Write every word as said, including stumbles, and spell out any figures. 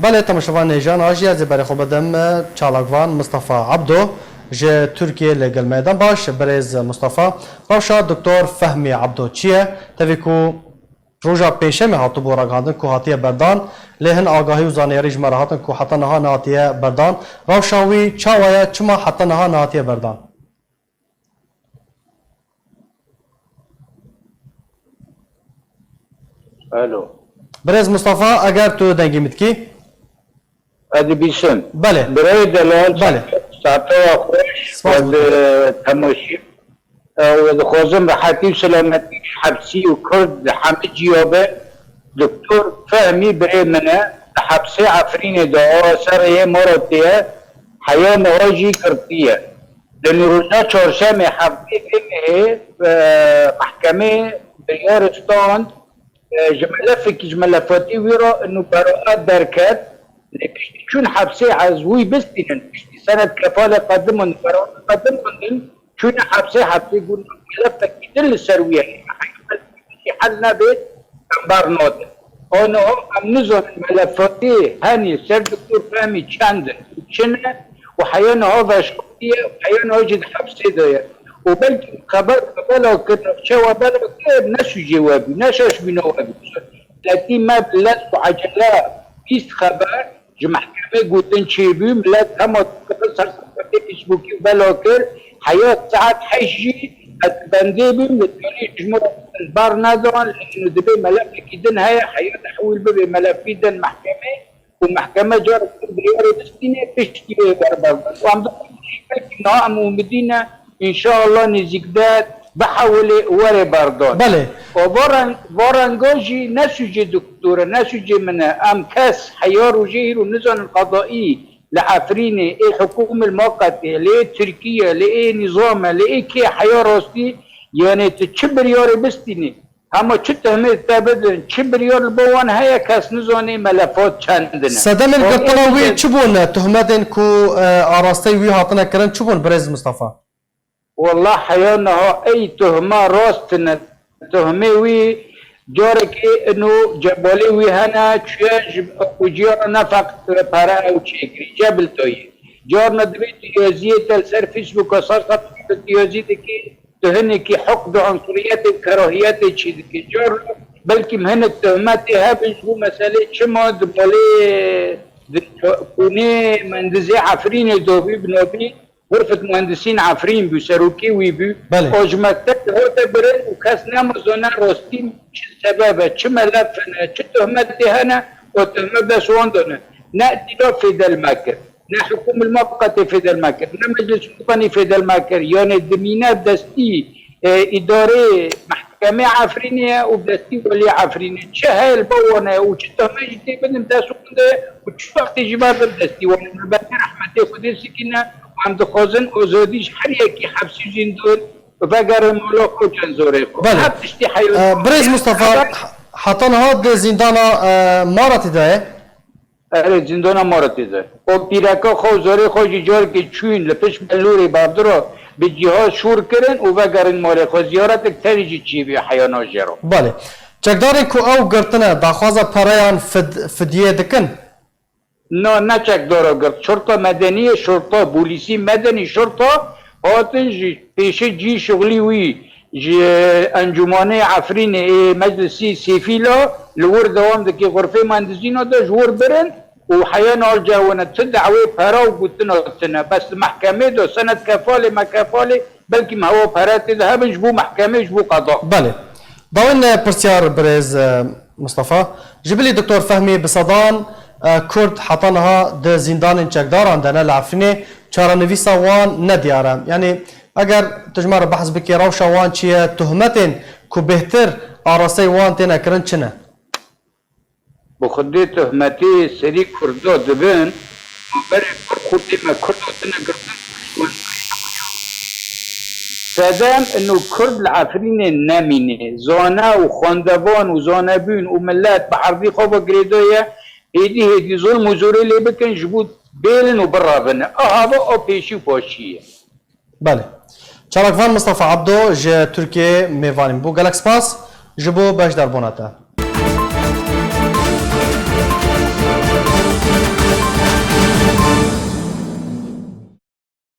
Belê, temaşevan hêjan, a jî ez ê berê xwe bidim çalakvan Mistefa Ebdo ji Tirkiyê li gel me. Dem baş, birêz Mistefa. Rewşa Doktor Fehmî Ebdo çi ye? Tevî ku roja Pêncşemê hatibû ragihandin ku hatiye berdan, lê hin agahî û zaniyarî ji me re hatin ku heta niha nehatiye berdan. Rewşa wî çawa ye? Çima heta niha nehatiye berdan? Alo. Birêz Mustafa, eger tu dengê min dikî? Ez dibîsim. Belê. Birayê delal, Belê. Saetewa xweş, Spas ez, dikim. e, temaşî, e, ez dixwazim rehetî û selametî hepsî û Kurd di hemî ciya be. Doktor Fehmî birê min e, di hepsê Efrînê de, a serê yê Maratê ye, heya niha jî girtiye. Di nîroja çarşemê heftê vê mehê, e, mehkemê biryarê stand, e, ji melefekî, ji melefatî wî re û beraet derket. Lê piştî çûn hepsê ez wî bistînin. Piştî senet kefalê qedimandin, beraet qedimandin, çûne hepsê, hepsê got melefekî din li ser wî ye. Hel nebê, em bernadin. Aniha em nizanin melefatê henî ser Doktor Fehmî çend in û çi ne û heya niha veşartiye û heya niha jî di hepsê de ye. Û belkî xeber we bela kir, navçe we bela kir, ne sûcê we bû, ne şaşbûna we bû. Miletî me bi lez û ecele bîst xeber ji mehkemê gotin çêbû, milet hema dikir ser sefetê Facebookî bela kir, heya saet heşt jî ez bendê bûm, li Tirkiyê ji min re ber nedan, lê dibê melefekî din heye, heya dihewil bibe melefî din mehkemê û mehkeme carek din biryarê bistîne, piştî wê wer berdin. Û em dixwazin jî belkî niha em umidî ne, înşallah nêzîk de bihewilê û were berdan. Belê. Û va reng-, va renga jî ne sûcê doktor e, ne sûcê min e. Em kes heya rojê îro nizanin qedaî li Efrînê, ê hikûmê li Maqetê, lê ê Tirkî ye, lê ê nîzam e, lê ê kê heya rastî, yanê tu çi biryarê bistînî, hema çi tuhmê te bidin, çi biryar li bo wan heye, kes nizane melefat çend in e. Sedemên Û girtina ê wî çi bûn? Tuhmetên ku, e, arasteyî wî hatine kirin çi bûn, birêz Mistefa? Wallah heya niha ey tuhma rast tine. Tuhmê wî carekê ino cebalê wî hene, çûye ji xweciyana nefeq pere ew çêkirî, cebiltoyî. Carna divê tu yaziyê te li ser Facebooka ser sefheyê tu yazî dikî, tu hinekî hukd û unsuriyetê û kerahiyetê çê dikî. Carna belkî hinek tuhmetê hebin ji bo meselê çima di malê, di kûnê mendizê Efrînê de bî, bi navî Xurfet Muhendisîn Efrîn bû, serokê wî bû. Belê. O ji mektebê hate birin û kes nema zane rastî çi sebeb e, çi melef hene, çi tuhmetê hene, o tuhmet dest wan de ne. Ne îtîlaf fêdel me kir, ne hikûmê li Maqetê fêdel me kir, ne Meclis Kobanî fêdel me kir. Yanê dimîne destî, e, îdarê mehkemê Efrînê ye û destî weliyê Efrînê. Çi heyl ba wan e û çi tuhmet jî tê bidin dest wan de û çi wextê jî berdin destî wan e. Me berê rehmetê Xwedê sikîne û em dixwazin azadî ji her yekî hepsî zîndon vegerin mala xwe û cenzorê xwe. Belê. Her tiştî heyatî. E, birêz Mustafa, Xeber- heta niha di zîndana, e, Maratê de ye? Erê, zîndana Maratê de. O pîreka xwe û zorê xwe jî carekê çûyîn li pişt belûrê berdiro bi cîhaz şûr kirin û vegerin malê xwe. Ziyaretek tenê jî çêbû heya nojero. Belê. Çekdarên ku ew girtine daxwaza pereyan fid-, fidiyê dikin? Na, ne çekdara girt. Şurta medenî ye, şurta, polîsî medenî, şurta hatin ji pêşê cî şixulî wî ji Encûmanê Efrînê ê Meclisî Sêfîla li wir dewam dike. Xurfê Muhendisîna de ji wir birin û heya nalcewine ti dawê pera û gotina tine. Bes li mehkemê de senet kefalê me kefalê, belkî me hewa pere tê de hebin ji bo mehkemê, ji bo qeda. Belê. Dawên, e, pirsyar birêz, e, Mustafa. Ji bilî Doktor Fehmî bi sedan, e, Kurd heta niha di zîndanên çekdaran de ne li Efrînê, çarenivîsa wan ne diyar e. Yanî eger tu ji me re behs bikî, rewşa wan çi ye, tuhmetên ku bêhtir arasteyî wan têne kirin çi ne? Bi xwedê tuhmetê serî Kurda dibin, ma berê Kurd xwedê me Kurda tine girtin. Sedem ino Kurd li Efrînê nemîne. Zane û xwendevan û zanebûn û milet bi erdî xwe ve girêdaye, hêdî hêdî zulm û zorê lê bikin ji bo bêlin û birevin. Aha ve o pêşî û paşî ye. Belê. Çalakvan Mistefa Ebdo ji Tirkiyê mêvanî bû. Gelek spas ji bo beşdarbûna te.